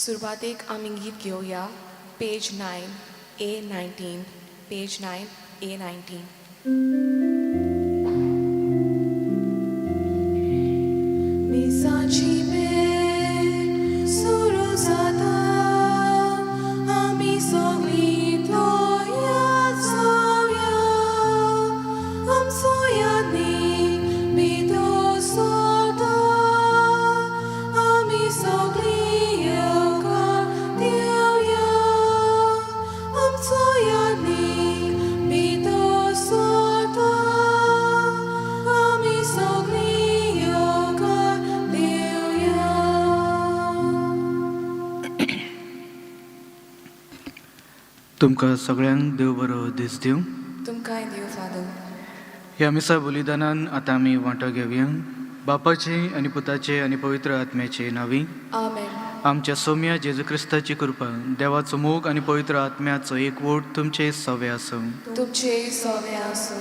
सुरवातेक आमी गीत घेवया page 9 A 19, page 9 A 19. मिसाची वेळ सुरू जाता, आमी सगळीं तयार जावया. आमचो यादनीक भितर सरता, आमी सगळीं येवकार दिवया. आमचो यादनीक भितर सरता, आमी सगळीं येवकार दिवया. तुमकां सगळ्यांक देव बरो दीस दिवं. तुमकांय देव फादर. ह्या मिसा बलिदानान आतां आमी वांटो घेवया. बापाचे आनी पुताचे आनी पवित्र आत्म्याचे नांवी. आमेन. आमच्या सोम्या जेजू क्रिस्ताची कृपा, देवाचो मोग आनी पवित्र आत्म्याचो एकवोट तुमचे सवे आसूं. तुमचे सवे आसूं.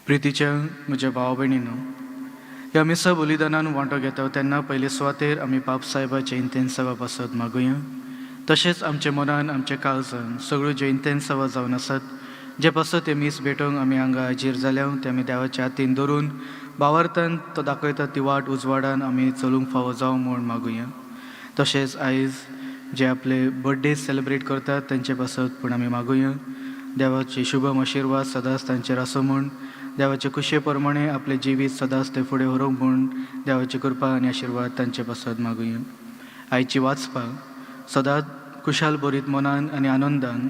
प्रितीच्या म्हज्या भाव भयणीनो, ह्या मिसा बलिदानान वांटो घेता तेन्ना पयले सुवातेर आमी पाप साहेबाचे इंतेन्सावा पासत मागुया. तशेंच आमच्या मनान, आमच्या काळजान सगळ्यो ज्यो इंतेन्सावा जावन आसात, जे पासत ते मीस भेटोवंक आमी हांगा हाजीर जाल्या, ते आमी देवाच्या हातीन धरून भावार्थान तो दाखयता ती वाट उजवाडान आमी चलूंक फावो जावं म्हूण मागुया. तशेंच आयज जे आपले बर्थडे सेलिब्रेट करतात तेंचे पासत पूण आमी मागुया. देवाचे शुभम आशिर्वाद सदांच तांचेर आसूं म्हूण, देवाचे खुशये प्रमाणे आपलें जिवीत सदांच ते फुडें व्हरूंक म्हूण देवाची कृपा आनी आशिर्वाद तांचे पासत मागुया. आयची वाचपाक सदांच खुशाल भरीत मनान आनी आनंदान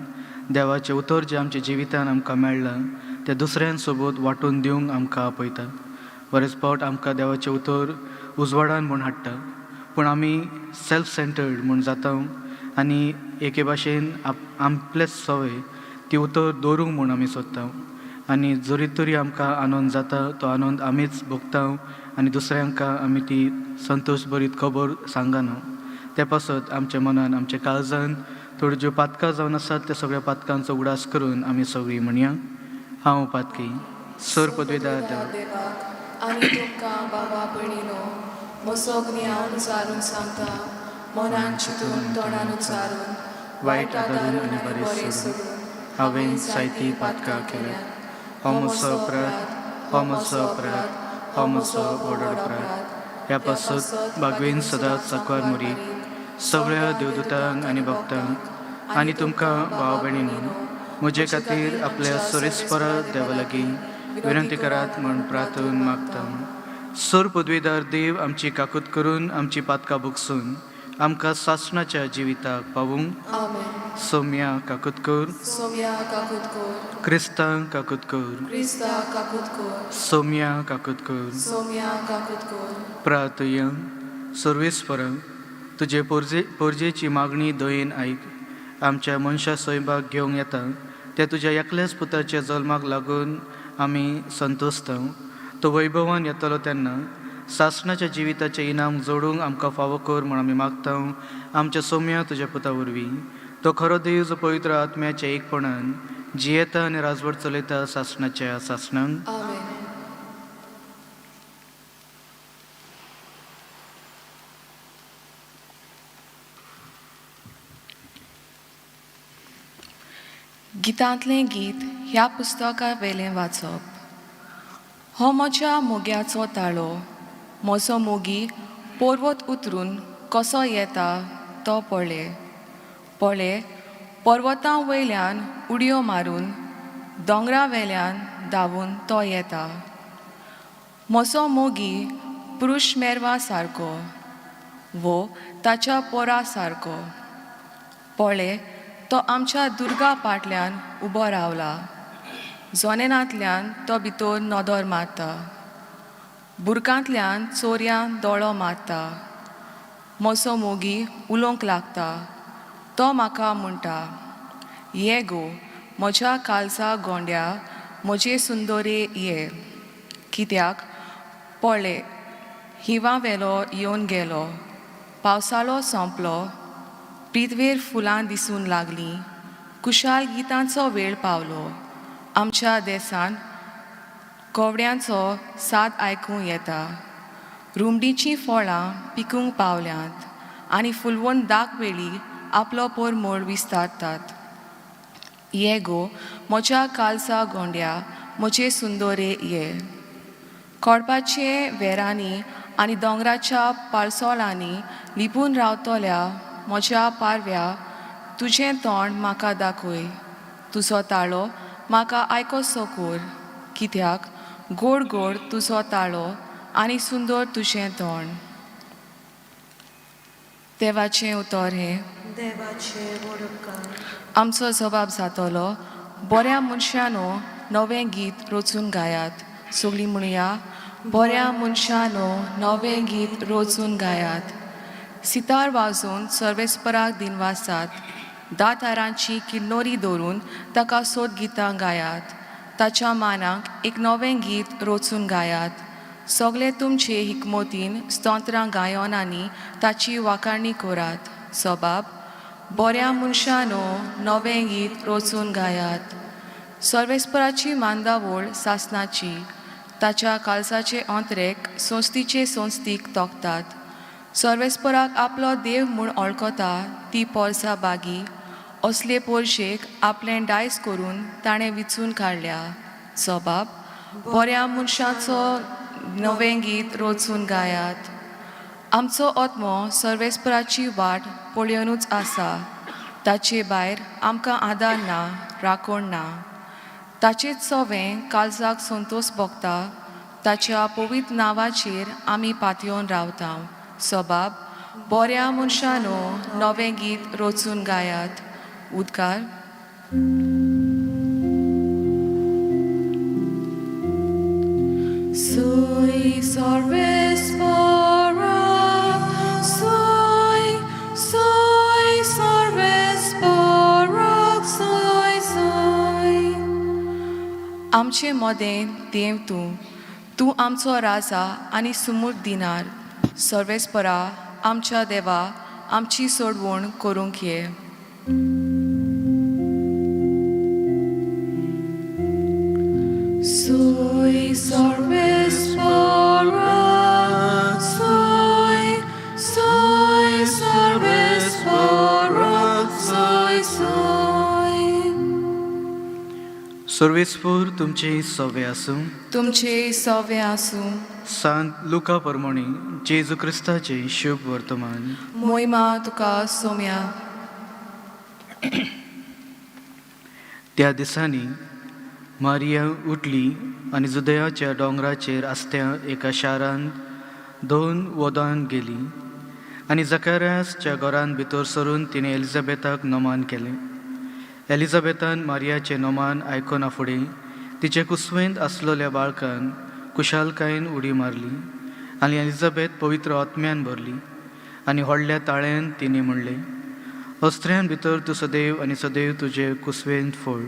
देवाचें उतर जें आमच्या जिवितान आमकां मेळ्ळां तें दुसऱ्यां सोबत वांटून दिवंक आमकां आपयता. बरेच फावट आमकां देवाचें उतर उजवाडान म्हूण हाडटा, पूण आमी सेल्फ सेंटर्ड म्हूण जाता आनी एके भाशेन आपलेच सवय ती उतर दवरूंक म्हूण आमी सोदता आनी जरी तरी आमकां आनंद जाता तो आनंद आमीच भोगता आनी दुसऱ्यांक आमी ती संतोश भरीत खबर सांगना. ते पासत आमच्या मनान, आमच्या काळजान थोड्यो ज्यो पातकां जावन आसात त्या सगळ्या पातकांचो उगडास करून आमी सगळीं म्हणया, हांव पातकी. सर पदवेदार देव देवाक आनी तुमकां बाबा भयणीनो, म्हजो गिन्यान उचारून सांगता, मनान चिंतून, तोंडान उच्चारून, वायट आदारून आनी बरें सोडून हांवें जायतीं पातकां केल्यात. हो म्हजो अपराध, हो म्हजो अपराध, हो म्हजो व्हड अपराध. ह्या पासत बागवेन सदांच साकवार मोरी, सगळ्या देवदूतांक आनी भक्तांक आनी तुमकां भाव भयणीनो, म्हजे खातीर आपल्या सरेस्परा देवा लागीं विनंती करात म्हूण प्रार्थून मागता. सोर पदवीदार देव आमची काकूत करून आमची पातकां भोगसून आमकां सासणाच्या जिविताक पावूंक. आमेन. सोम्या काकूत कर. सोम्या काकूत कर. क्रिस्ता काकूत कर. क्रिस्ता काकूत कर. सोम्या काकूत कर. सोम्या काकूत कर. प्रार्थया. सर्वेस्परा, तुजे पोरजे पोरजेची मागणी दयेन आयक. आमच्या मनशा सैबाक घेवंक येता त्या तुज्या एकल्याच पुताच्या जल्माक लागून आमी संतोसता. तो वैभवान येतलो तेन्ना सासणाच्या जिविताचें इनाम जोडूंक आमकां फावो कर म्हूण आमी मागता, आमच्या सोम्या तुज्या पुता वरवीं. तो खरो देव, जो पवित्र आत्म्याच्या एकपणान जियेता आनी राजवट चलयता सासणाच्या सासणांक. आमेन. गितांतलें गीत ह्या पुस्तका वेलें वाचप. हो म्हज्या मोग्याचो ताळो, म्हजो मोगी पर्वत उतरून कसो येता तो पळय. पळय, पर्वतां वयल्यान उडयो मारून, दोंगरा वेल्यान धांवून तो येता. म्हजो मोगी पुरूश मेरवा सारको वो ताच्या पोरा सारको. पळय, तो आमच्या दुर्गा पाटल्यान उबो रावला. जनेलांतल्यान तो भितर नदर मारता, बुरकांतल्यान चोरयां दोळो मारता. म्हजो मोगी उलोवंक लागता, तो म्हाका म्हणटा, ये गो म्हज्या काळजा गोंड्या, म्हजे सुंदरे ये. कित्याक पळय, हिंवा वेलो येवन गेलो, पावसाळो सोंपलो, पृथ्वेर फुलां दिसून लागलीं, कुशाल गितांचो वेळ पावलो. आमच्या देसान कवड्यांचो साद आयकूंक येता. रुमडीचीं फळां पिकूंक पावल्यांत. आनी फुलवून दाग वेळी आपलो पोरमोळ विस्तारतात. ये गो म्हज्या कालसा गोंड्या, म्हजे सुंदोरे ये. कोडपाचे वेरांनी आनी दोंगराच्या पाळसोळांनी लिपून रावतल्या म्हज्या पारव्या, तुजें तोंड म्हाका दाखय, तुजो ताळो म्हाका आयकोसो कोर, कित्याक गोड गोड तुजो ताळो आनी सुंदर तुजें तोंड. देवाचें उतर हें. देवाचे वडपकार. आमचो जबाब जातलो, बऱ्या मनशानो नवें गीत रचून गायात. सगळीं म्हणया, बऱ्या मनशानो नवें गीत रचून गायात. सितार वाजोवन सर्वेस्पराक दिनवासात, दातारांची किन्नोरी दवरून ताका सोद गितां गायात. ताच्या मानाक एक नवें गीत रचून गायात. सगळे तुमचे हिकमतीन स्तोत्रां गायोन आनी ताची वाखाणी करात. सबाब, बऱ्या मनशानो नवें गीत रचून गायात. सर्वेस्पराची मांदावळ सासनाची, ताच्या कालसाचे अंतरेक संस्थीचे संस्थीक तोखतात. सर्वेस्पराक आपलो देव म्हूण वळखता ती पोरसा बागी, असले पोरशेक आपलें डायस करून ताणें विचून काडल्या. सबाब, बऱ्या मनशाचो नवें गीत रचून गायात. आमचो आत्मो सर्वेस्पराची वाट पळयोवनूच आसा, ताचे भायर आमकां आदार ना, राखण ना. ताचेच सवें काळजाक संतोश भोगता, ताच्या पवित्र नांवाचेर आमी पातयेवन रावता. सबाब, बऱ्या मनशानो नवें गीत रचून गायात. उदकार. Soy sarvespara, soy, soy sarvespara, soy, soy. आमचे मदें देव तूं, तूं आमचो राजा आनी सुमूर दिनार. सर्वेस्परा आमच्या देवा, आमची सोडवण करूंक ये. Soy sarvespara, soy, soy sarvespara, soy, soy. सर्वेस्पूर तुमचे सवे आसूं. तुमचे सवे आसूं. सांत लुका परमणी जेजू क्रिस्ताचें शुभ वर्तमान. मोहिमा तुका सोम्या. त्या दिसांनी मारिया उठली आनी जुदयाच्या दोंगराचेर आसत्या एका शारांत दोन वदान गेली आनी जकारियासच्या घरांत भितर सरून तिणें एलिझाबेथाक नमान केलें. एलिझाबेथान मारियाचें नमान आयकना फुडें तिचे कुसवेंत आसलेल्या बाळकान कुशालकायेन उडी मारली आनी एलिझाबेथ पवित्र आत्म्यान भरली आनी व्हडल्या ताळ्यान तिणें म्हणलें, अस्त्र्यान भितर तूं सदैव आनी सदैव तुजे कुसवेंत फोड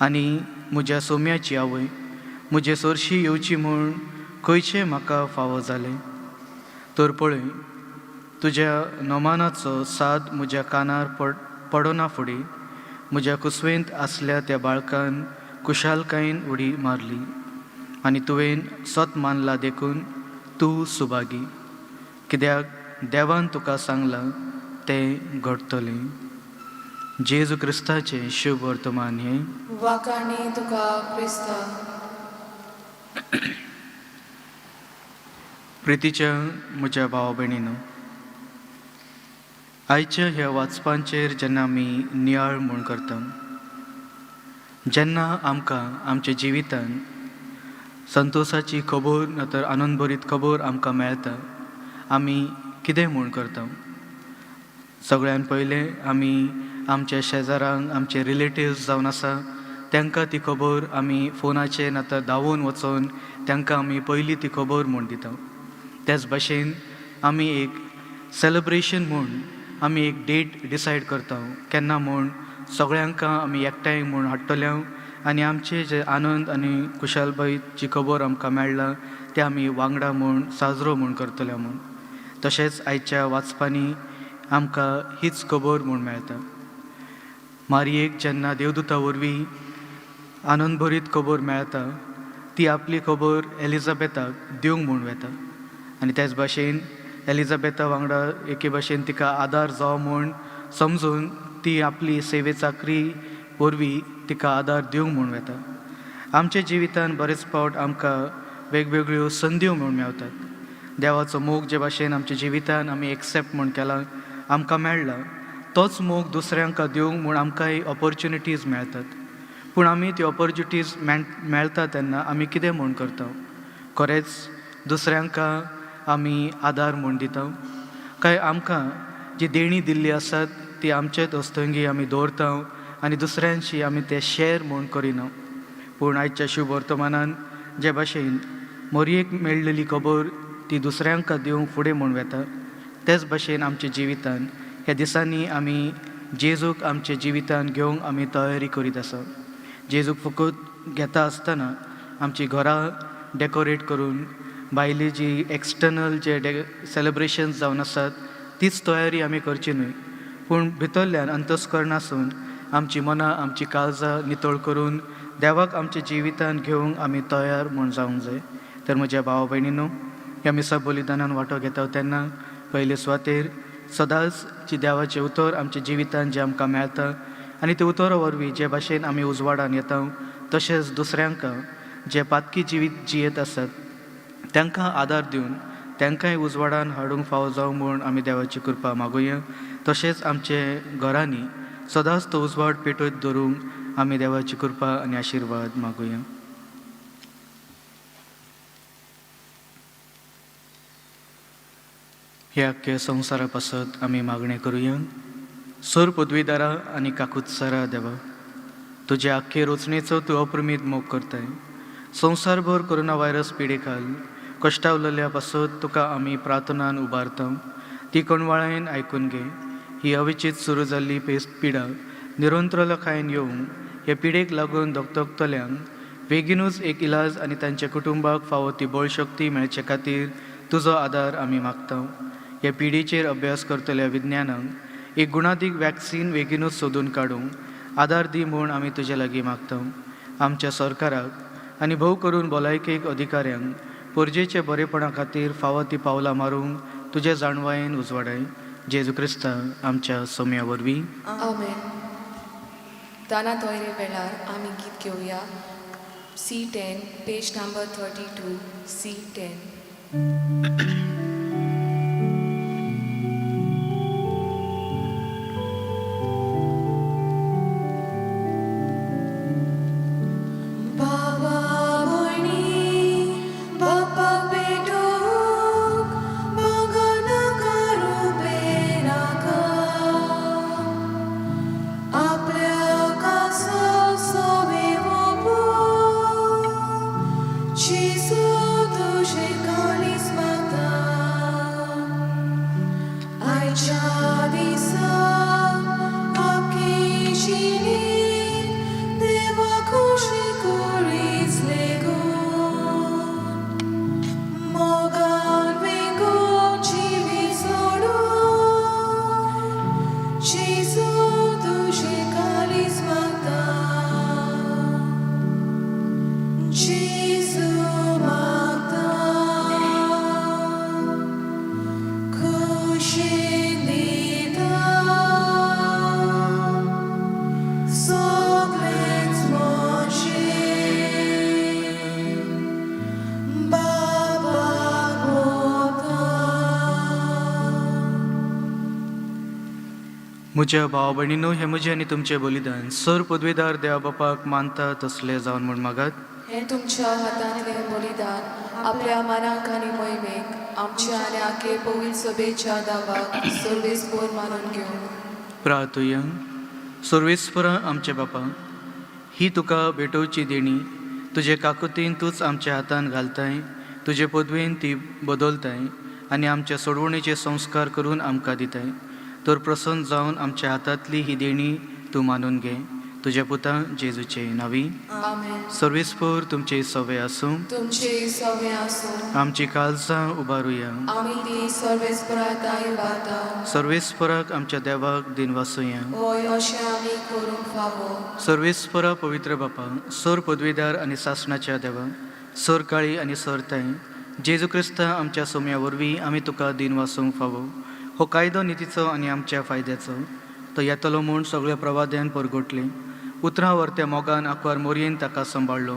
आनी म्हज्या सोम्याची आवय म्हजे सरशी येवची म्हूण खंयचें म्हाका फावो जालें? तर पळय, तुज्या नमानाचो साद म्हज्या कानार पडना फुडें म्हज्या कुसवेंत आसल्या त्या बाळकान कुशालकायेन उडी मारली आनी तुवें सत मानला देखून तूं सुभागी, कित्याक देवान तुका सांगलां तें घडटलें. जेजू क्रिस्ताचें शुभ वर्तमान हें. वाखाणी तुका क्रिस्ता. प्रितीच्या म्हज्या भाव भयणीनो, आयच्या ह्या वाचपांचेर जेन्ना आमी नियाळ म्हूण करता, जेन्ना आमकां आमच्या जिवितान संतोसाची खबर ना तर आनंदभरीत खबर आमकां मेळटा, आमी कितें म्हूण करता? सगळ्यान पयलें आमी आमच्या शेजारांक, आमचे रिलेटिव्स जावन आसा तांकां ती खबर आमी फोनाचेर ना तर धांवून वचून तांकां आमी पयलीं ती खबर म्हूण दिता. त्याच भाशेन आमी एक सेलिब्रेशन म्हूण आमी एक डेट डिसायड करता, केन्ना म्हूण सगळ्यांक आमी एकठांय म्हूण हाडटले आनी आमचे जे आनंद आनी खुशालबायेची खबर आमकां मेळ्ळा ते आमी वांगडा म्हूण साजरो म्हूण करतले म्हूण. तशेंच आयच्या वाचपांनी आमकां हीच खबर म्हूण मेळटा. मारयेक जेन्ना देवदूता वरवीं आनंदभरीत खबर मेळटा, ती आपली खबर एलिझाबेथाक दिवंक म्हूण वता आनी त्याच भाशेन एलिजाबेथा वांगडा एके भाशेन तिका आदार जावो म्हूण समजून ती आपली सेवे चाकरी वरवीं तिका आदार दिवंक म्हूण वता. आमच्या जिवितान बरेच फावट आमकां वेगवेगळ्यो संद्यो म्हूण मेवतात. देवाचो मोग जे भाशेन आमच्या जिवितान आमी एक्सेप्ट म्हूण केला आमकां मेळ्ळा, तोच मोग दुसऱ्यांक दिवंक म्हूण आमकांय ऑपॉर्च्युनिटीज मेळटात. पूण आमी त्यो ऑपॉर्च्युनिटीज मेळटा तेन्ना आमी कितें म्हूण करता? खरेंच दुसऱ्यांक आमी आदार म्हूण दिता काय आमकां जी देणी दिल्ली आसात ती आमचेच हस्तंगी आमी दवरता आनी दुसऱ्यांशी आमी ते शॅर म्हूण करिना? पूण आयच्या शुभ वर्तमानान जे भाशेन मोरयेक मेळ्ळेली खबर ती दुसऱ्यांक दिवंक फुडें म्हूण वता, तेच भाशेन आमच्या जिवितान ह्या दिसांनी आमी जेजूक आमच्या जिवितान घेवंक आमी तयारी करीत आसा. जेजूक फकत घेता आसतना आमची घरां डेकोरेट करून भायली जी एक्सटर्नल जे सेलिब्रेशन्स जावन आसात तीच तयारी आमी करची न्हय, पूण भितरल्यान अंतस्करणासून आमची मनां आमची काळजां नितळ करून देवाक आमच्या जिवितान घेवंक आमी तयार म्हूण जावंक जाय. तर म्हज्या भावा भयणीनो, ह्या मिसा बलिदानान वांटो घेता तेन्ना पयले सुवातेर सदांच जी देवाचें उतर आमच्या जिवितान जें आमकां मेळटा आनी ते उतरा वरवीं जे भाशेन आमी उजवाडान येता, तशेंच दुसऱ्यांक जे पातकी जिवीत जियेत आसात तांकां आदार दिवन तांकांय उजवाडान हाडूंक फावो जावं म्हूण आमी देवाची कृपा मागुया. तशेंच आमचे घरांनी सदांच तो उजवाड पेटयत दवरूंक आमी देवाची कृपा आनी आशिर्वाद मागुया. ह्या अख्ख्या संवसारा पासत आमी मागणें करुया. सोर पदवीदारा आनी काकुत्सरा देवा, तुज्या आख्खे रचणेचो तूं अप्रमीत मोग करताय. संवसारभर कोरोना व्हायरस पिडेखाल कश्टावलेल्या पासत तुका आमी प्रार्थनान उबारता, ती कणवाळायेन आयकून घे. ही अविचीत सुरू जाल्ली पिडा निरंतरलखायेन येवंक हे पिडेक लागून दगदगतल्यांक बेगीनूच एक इलाज आनी तांच्या कुटुंबाक फावो ती बळशक्ती मेळचे खातीर तुजो आदार आमी मागता. हे पिडेचेर अभ्यास करतल्या विज्ञानांक एक गुणादीक वॅक्सीन बेगीनूच सोदून काडूंक आदार दी म्हूण आमी तुजे लागीं मागता. आमच्या सरकाराक आनी भोव करून भलायकेक अधिकाऱ्यांक परजेच्या बरेपणा खातीर फावो ती पावलां मारूंक तुजे जाणवायेन उजवाडाय. जेजू क्रिस्ता आमच्या सोम्या वरवीं. आमेन. दाना तोयरे वेळार आमी गीत घेवया. C10, page number 32, C10. बाबा भयणी बाप्पाक पेटोवंक मागनाका रुपे नाका, आपल्या कासा सोवे ओपून जेजू तुजें काळीज मागता. आयच्या दिसा आख्खी जिणेंत देवा खोशी करीच लेगून मोगान वेंगोवन जिवीत सोडून जेजू तुजें काळीज मागता, जेजू मागता, खुशीन दिता सगळेंच म्हजें बाबाक वता. म्हज्या भाव भयणीनो, हें म्हजें आनी तुमचें बलिदान सर पदवीदार देवा बापाक मानता तसलें जावन म्हूण मागात. हें तुमच्या हातांतलें बलिदान आपल्या मनाक आनी मोहिमेक आमच्या आनी आखे पवित्र सभेच्या दावाक सर्वेस्पोर मानून घेवंक. प्रार्थुया. सर्वेस्परा आमचे बापा, ही तुका भेटोवची देणी तुजे काकुतीन तूंच आमच्या हातान घालताय, तुजे पदवेन ती बदलताय आनी आमच्या सोडवणेचे संस्कार करून आमकां दिताय. तर प्रसन्न जावन आमच्या हातांतली ही देणी तूं मानून घे. तुज्या पुता जेजूचे नांवी. आमेन. सर्वेस्पोर तुमचे सवे आसूं. तुमचे सवे आसूं. आमची काळजां उबारुया. आमी ती सर्वेस्परा दाय वाता. सर्वेस्पराक आमच्या देवाक दिनवासुया. होय, अशें आमी करूंक फावो. सर्वेस्परा पवित्र बापा, सर पदवीदार आनी सासणाच्या देवा, सर काळी आनी सर ताई, जेजू क्रिस्ता आमच्या सोम्या वरवीं आमी तुका दिन वासूंक फावो. हो कायदो नितीचो आनी आमच्या फायद्याचो. तो येतलो म्हूण सगळ्या प्रवाद्यान परगटले. उतरां व्हरत्या मोगान आंकवार मोरयेन ताका सांबाळ्ळो.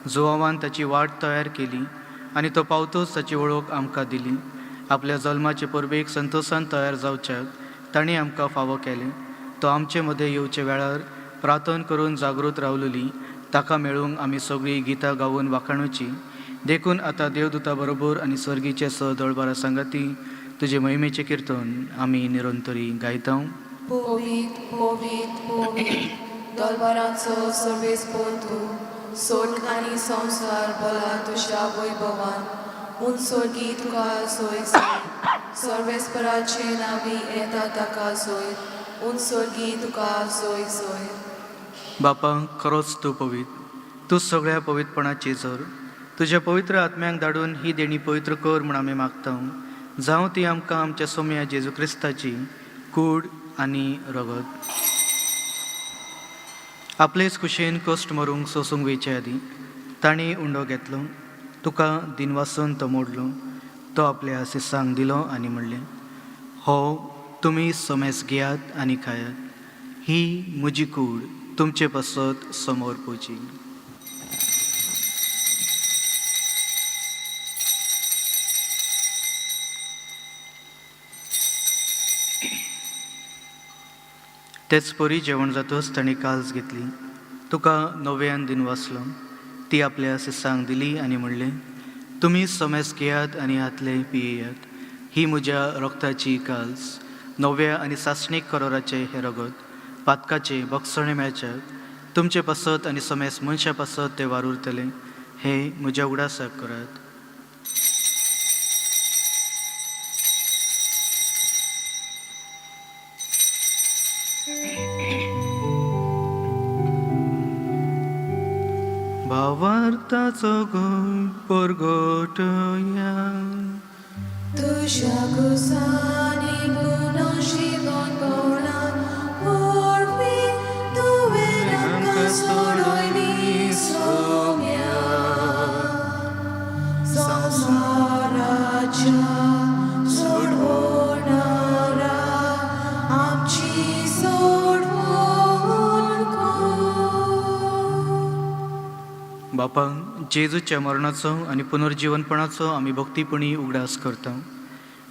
जुवावान ताची वाट तयार केली आनी तो पावतोच ताची वळख आमकां दिली. आपल्या जल्माचे परबेक संतोशान तयार जावच्याक तांणी आमकां फावो केलें. तो आमचे मदें येवचे वेळार प्रार्थन करून जागृत रावलेली ताका मेळूंक आमी सगळीं गितां गावून वाखाणुची. देखून आतां देवदूता बरोबर आनी स्वर्गीचे स दळबारा सांगाती तुजे महिमेचें किर्तन आमी निरंतरी गायता. पवित पवित पवित दलबारांचो सर्वेस्पोर तूं, स्वर्ग आनी संवसार भरला तुज्या वैभवान. उंच स्वर्गी तुका सोय सोय, सर्वेस्पराचे नांवी येता ताका सोय, उंच स्वर्गी तुका सोय सोय. बापा, खरोच तूं पवित्र, तूं सगळ्या पवित्रपणाची जर. तुज्या पवित्र आत्म्याक धाडून ही देणी पवित्र कर म्हूण आमी मागता. जावं ती आमकां आमच्या सोम्या जेजू क्रिस्ताची कूड आनी रगत. आपलेच कुशेन कश्ट मरूंक सोसूंक वयचे आदीं तांणी उंडो घेतलो, तुका दिनवासून तो मोडलो, तो आपल्या शिसांक दिलो आनी म्हणलें, हो तुमी समेस घेयात आनी खायात. ही म्हजी कूड तुमचे पासत समोर पोवची. तेच परी जेवण जातच ताणें काल्स घेतली, तुका नव्यान दिन वाचलो, ती आपल्या शिसांक दिली आनी म्हणलें, तुमी समेस घेयात आनी हातले पियेयात. ही म्हज्या रक्ताची काल्स, नव्या आनी सासणीक करोराचें हें रगत पातकाचें बक्षणें मेळच्याक तुमचे पासत आनी समेस मनशां पासत तें वारुरतलें. हें म्हज्या उगडासाक करात. भावार्थाचो गुण परगटया. तुज्या कुसांनी पुनशिवन पवळा वरवीं तुवें आमकां सोडयली सोम्या. संवसाराच्या सोडवणारा आमची सोडवण कर. बापा, जेजूच्या मरणाचो आनी पुनर्जिवनपणाचो आमी भक्तीपणी उगडास करता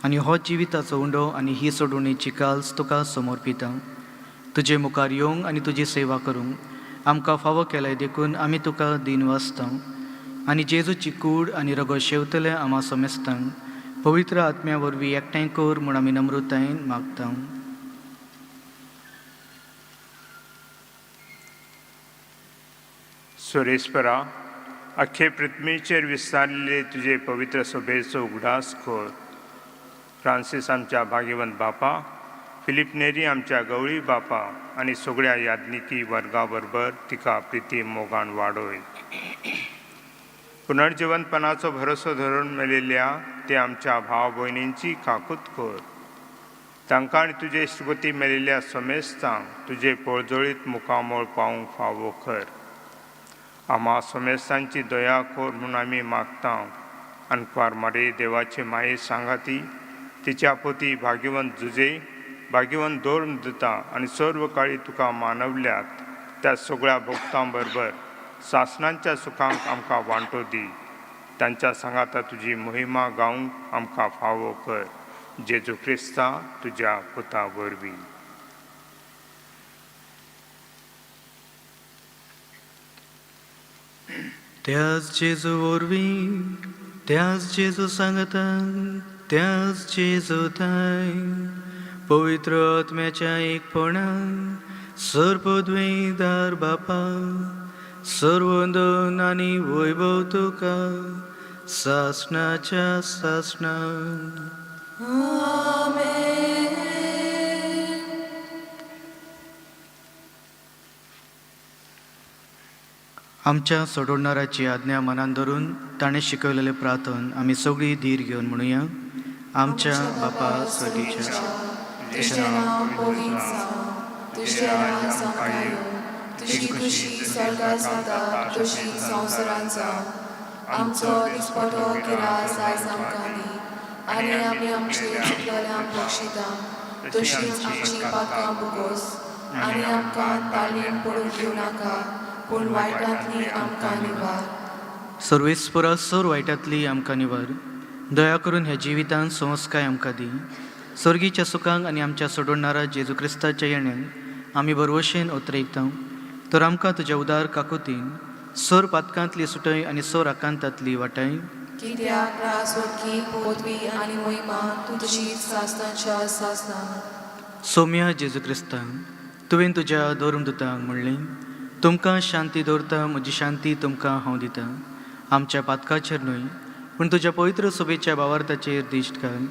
आनी हो जिविताचो उंडो आनी ही सोडवणेची काल्स तुका समर्पिता. तुजे मुखार येवंक आनी तुजी सेवा करूंक आमकां फावो केलाय देखून आमी तुका दीन वाचता आनी जेजूची कूड आनी रगत शेवतले आमा समेस्तांक पवित्र आत्म्या वरवीं एकठांय कर म्हूण आमी नम्रतायेन मागता. सुरेश्वरा, अख्खे पृथ्वीचेर विस्तारिल्ले तुजे पवित्र सभेचो उगडास कर. फ्रांसीस आमच्या भाग्यवंत बापा, फिलीप नेरी आमच्या गवळी बापा आनी सगळ्या याज्ञिकी वर्गा बरोबर तिका प्रिती मोगान वाडोय. पुनर्जिवंतपणाचो भरोसो धरून मेळिल्ल्या ते आमच्या भाव भयणींची काकूत कर. तांकां आनी तुजे इश्टगती मेळिल्ल्या समेस्तांक तुजे पळजळीत मुखामळ पावूंक फावो कर. आमा समेस्तांची दया कर म्हूण आमी मागता. आनपार मारे देवाचे माये सांगाती, तिच्या पोती भाग्यवंत जुजे, भाग्यवंत धर्म दिता आनी सर्व काळी तुका मानवल्यात त्या सगळ्या भक्तां बरोबर सासणांच्या सुखांक आमकां वांटो दी. तांच्या सांगाता तुजी महिमा गावंक आमकां फावो कर. जेजू क्रिस्ता तुज्या पुता वरवीं. त्याच जेजू वरवीं, त्याच जेजू सांगता, त्याच जेजू थांय, पवित्र आत्म्याच्या एकपणान सर्पद्वेदार बापा, सर्वंदन आनी वैभव तुका सासणाच्या सासणा. आमेन. आमच्या सोडवणाराची आज्ञा मनान धरून ताणें शिकयलेलें प्रार्थन आमी सगळीं धीर घेवन म्हणुया. आमच्या बापा स्वर्गीच्या, तुजें नांव पवित्र जावं, तुजें राज आमकां येवं, तुजी खुशी स्वर्गार जाता तशी संवसारांत जावं. आमचो दिसपटो किरास आयज आमकां दी आनी आमी आमचे चुकलेल्यांक बक्षिता तशीच आमची पातकां बुगोस आनी आमकां तालीम पडूंक दिवं नाका पूण वायटांतली आमकां निवार. सर्वेस्परा सोर वायटांतली आमकां निवार. दया करून ह्या जिवितांत संस्काय आमकां दी. सर्गीच्या सुखांक आनी आमच्या सोडणारा जेजू क्रिस्ताच्या येण्याक आमी बरवशेन ओतरयता. तर आमकां तुज्या उदार काकुतीन सोर पातकांतली सुटय आनी सोर आकांतांतली वाटाय. कित्याक राजवटकी पदवी आनी महिमा तुजी सासणाच्या सासणाक. सोम्या जेजू क्रिस्ता, तुवें तुज्या धर्मदुतांक म्हणलें, तुमकां शांती दवरता, म्हजी शांती तुमकां हांव दितां. आमच्या पातकाचेर न्हय पूण तुज्या पवित्र सभेच्या बावार्थाचेर दिश्ट घाल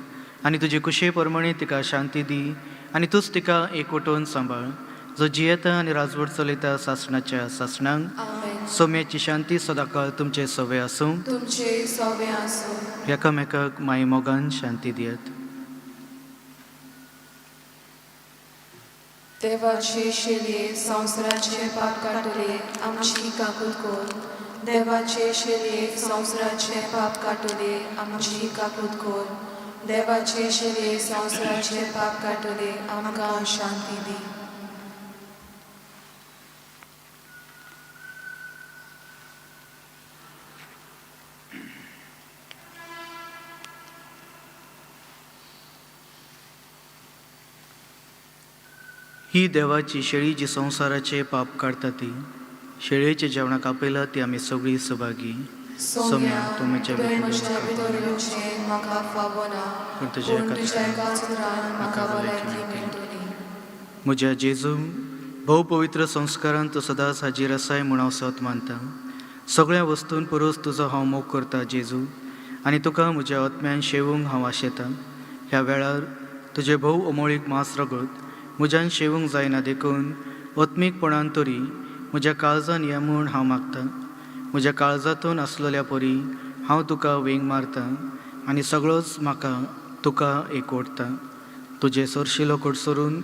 आनी तुजे कुशे प्रमाणे तिका शांती दी आनी तूंच तिका एकवटून सांबाळ, जो जियेता आनी राजवट चलयता सासणाच्या सासणांक. आमेन. सोम्याची शांती सदांकाळ तुमचे सवे आसूं. तुमचे सवे आसूं. एकामेकाक माई मोगान शांती दियात. देवाचे शेलये संवसाराचे पाप काडटले आमची काकूत कर. देवाचे शेलये संवसाराचे पाप काडटले आमची काकूत कर. देवाचे शेलये संवसाराचे पाप काडटले आमकां शांती दी. ही देवाची शेळी जी संवसाराचे पाप काडटा ती शेळयेच्या जेवणाक आपयला ती आमी सगळीं सभागी. सोम्या, तूं म्हज्या तुवें भितर म्हज्या भितर येवचें म्हाका फावना, पूण तुज्या पूण एका तुज्या एकाच उतरान म्हाका भलायकी भलायकी मेळटली. मेळटली. म्हज्या जेजू, भोव पवित्र संस्कारान तूं सदांच हाजीर आसाय म्हूण हांव सत मानता. सगळ्या वस्तून परस तुजो हांव मोग करता जेजू, आनी तुका म्हज्या आत्म्यान शेवूंक हांव आशेतां. ह्या वेळार तुजें भोव अमोळीक मांस रगत म्हज्यान शेवूंक जायना देखून आत्मीकपणान तरी म्हज्या काळजान ये म्हूण हांव मागतां. म्हज्या काळजांतून आसलेल्या परी हांव तुका वेंग मारतां आनी सगळोच म्हाका तुका एकवटता. तुजें सरशिलो कडसरून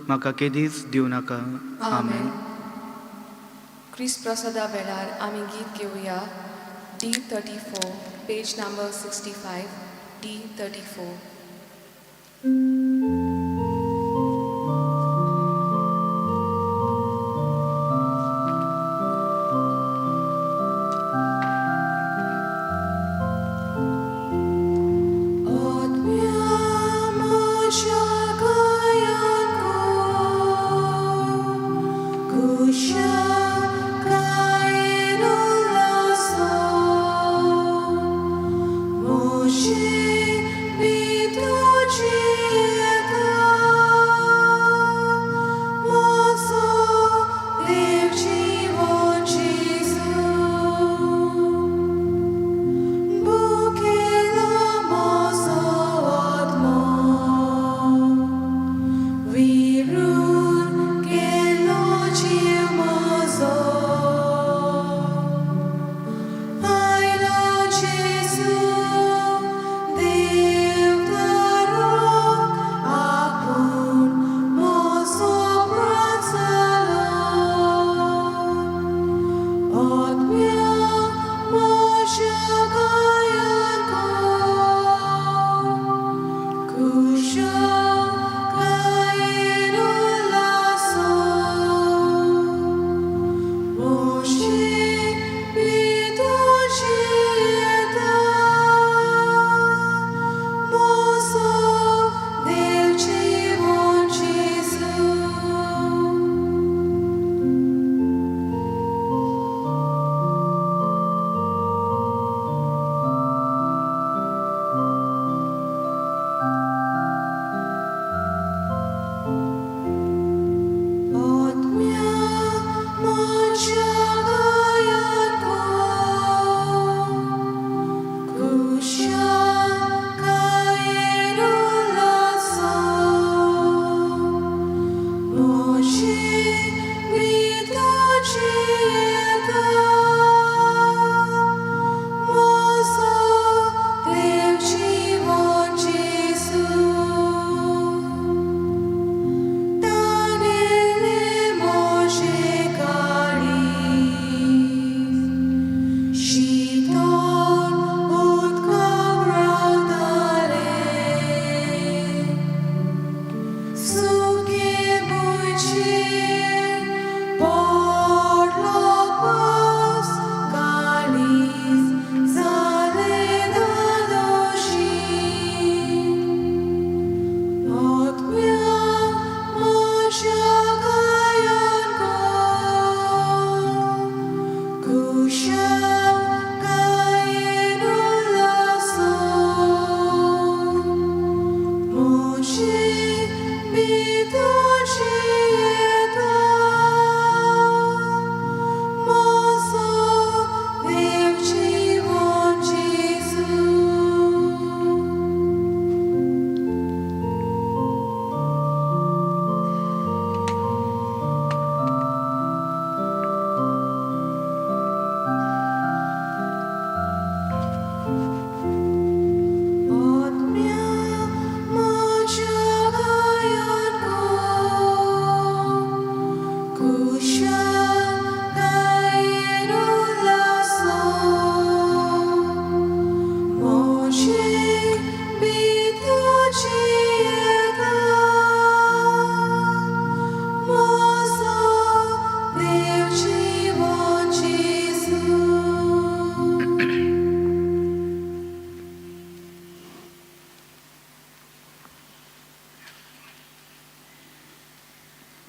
म्हाका केदीच दिवं नाका. आमेन. क्रिस्त प्रसादा वेळार आमी गीत घेवया D 34, page number 65, D 34. आत्म्या म्हज्या कायांत कुशाकायेन उल्हासो, म्हजे भितर जियेता.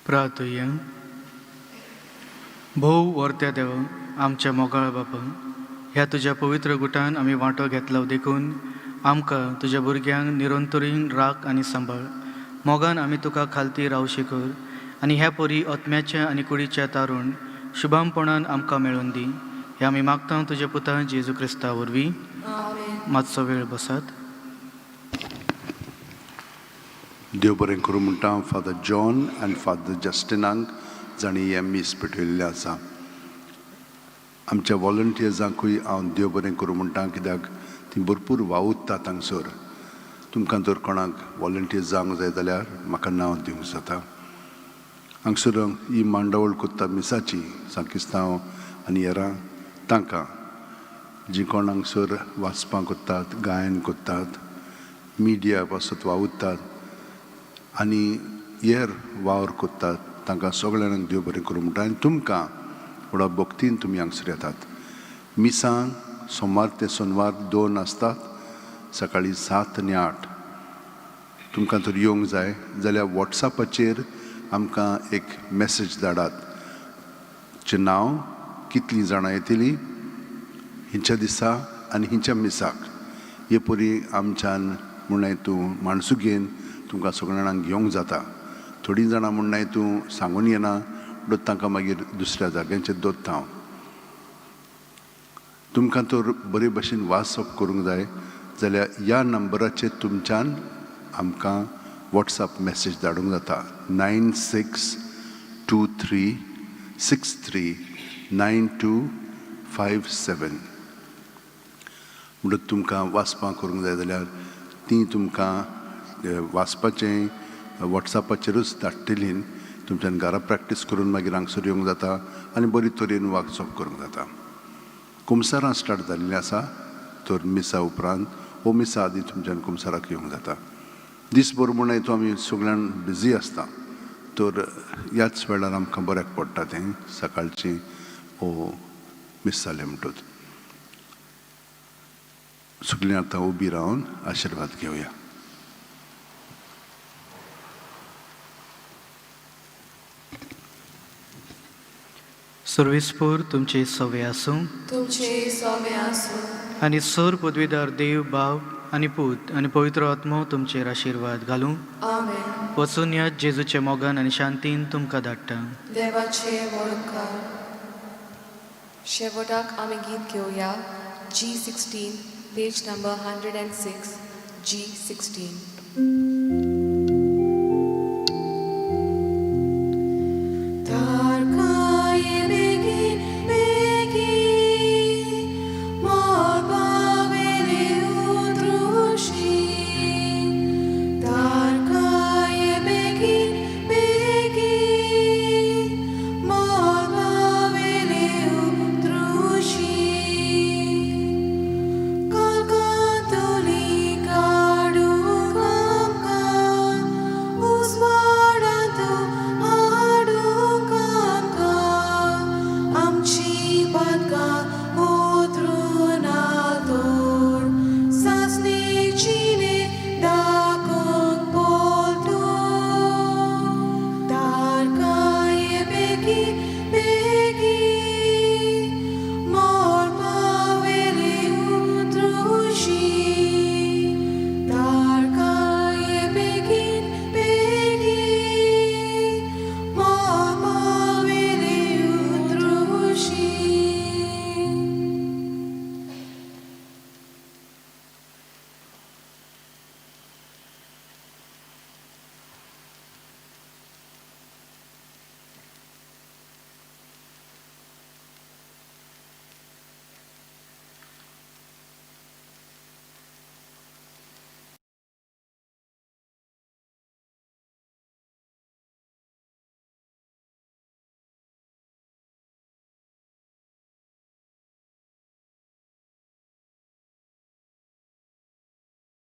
प्रार्थुया. भोव वर्त्या देव आमच्या मोगाळ बापा, ह्या तुज्या पवित्र गुटान आमी वांटो घेतलो देखून आमकां तुज्या भुरग्यांक निरंतरीन राख आनी सांबाळ. मोगान आमी तुका खालती रावशी कर आनी ह्या परी आत्म्याच्या आनी कुडीच्या तारुण शुभामपणान आमकां मेळून दी. हे आमी मागता तुज्या पुता जेजू क्रिस्ता वरवीं. आमेन. मातसो वेळ बसात. देव बरें करूं म्हणटा फादर जॉन आनी फादर जस्टिनाक, जांणी हें मीस पेटयल्लें आसा. आमच्या वॉलंटियर्सांकूय हांव देव बरें करूं म्हणटा, कित्याक तीं भरपूर वावुरतात हांगसर. तुमकां जर कोणाक वॉलंटियर जावंक जाय जाल्यार म्हाका नांव दिवंक जाता. हांगसर ही मांडावळ कोत्ता मिसाची सांकिस्तांव आनी हेरां, तांकां जीं कोण हांगसर वाचपाक कोत्तात, गायन कोत्तात, मिडिया पासत वावुरतात आनी हेर वावर कोत्तात, तांकां सगळ्यांक देव बरें करूं म्हणटा. आनी तुमकां व्हडा भक्तीन तुमी हांगसर येतात. मिसांक सोमार ते सोनवार 2 आसतात, सकाळीं 7 आनी 8. तुमकां तर येवंक जाय जाल्यार वॉट्सॅपाचेर आमकां एक मॅसेज धाडात, तुमचें नांव, कितलीं जाणां येतलीं हिंच्या दिसा आनी हिंच्या मिसाक. हे परी आमच्यान म्हणल्यार तूं माणसुगेन तुमकां सगळ्या जाणांक घेवंक जाता. थोडीं जाणां म्हणनाय तूं सांगून येना म्हणटकच तांकां मागीर दुसऱ्या जाग्यांचेर दवरता हांव. तुमकां तर बरे भशेन वाचप करूंक जाय जाल्यार ह्या नंबराचेर तुमच्यान आमकां वॉट्सॅप मॅसेज धाडूंक जाता, 9623639257. म्हणटकच तुमकां वाचपाक करूंक जाय जाल्यार तीं तुमकां वाचपाचें वॉट्सॅपाचेरूच धाडटलीं. तुमच्यान घरा प्रॅक्टीस करून मागीर हांगसर येवंक जाता आनी बरी तरेन वाचप करूंक जाता. कुमसारां स्टार्ट जाल्लीं आसा, तर मिसा उपरांत वो मिसा आदी तुमच्यान कुमसाराक येवंक जाता. दीसभर म्हणून तो आमी सगळ्यान बिजी आसता, तर ह्याच वेळार आमकां बऱ्याक पडटा तें सकाळचें वो मीस जालें म्हणटच सगळीं आतां उबी रावन आशिर्वाद घेवया. सर्वेस्पोर तुमचे सवे आसूं. तुमचे सोमे आसूं. आनी सर पदवीदार देव बाप आनी पूत आनी पवित्र आत्मो तुमचेर आशिर्वाद घालूं. आमेन. वचून ह्या जेजूच्या मोगान आनी शांतीन तुमकां धाडटा. देवाचे वळखार. शेवटाक आमी गीत घेवया G 16, page number 106, G 16.